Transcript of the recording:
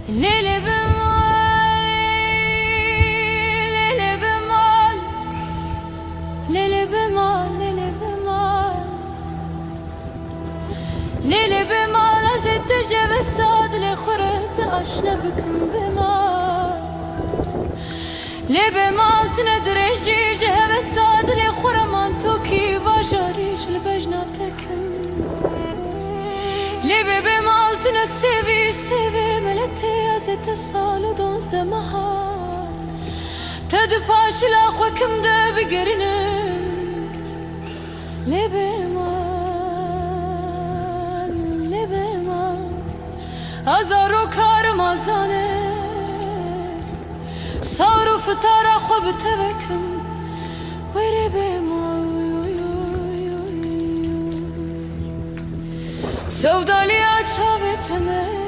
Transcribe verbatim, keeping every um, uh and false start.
Lê lê bi mal, lê lê bi mal, lê lê bi mal, lê lê bi mal. Lê lê bi mal, ez ê te ji hevesa dilê xwe re te aşne bikim bi mal. Lê bi mal, tu ne dirêjî ji hevesa dilê xwe re mantokî bajarî ji li bejna te kim. Lê bê bê mal tu ne sêvî, sêvê meletê ez ê te sal û donzdeh meha. Te di paşila xwe kim de bigerinim. Lê bê mal, lê bê mal. Ez a roka Remazanê. Sawr û fitara xwe bi te vekim. Wêrê bê mal. Sewdaliya çavê te me.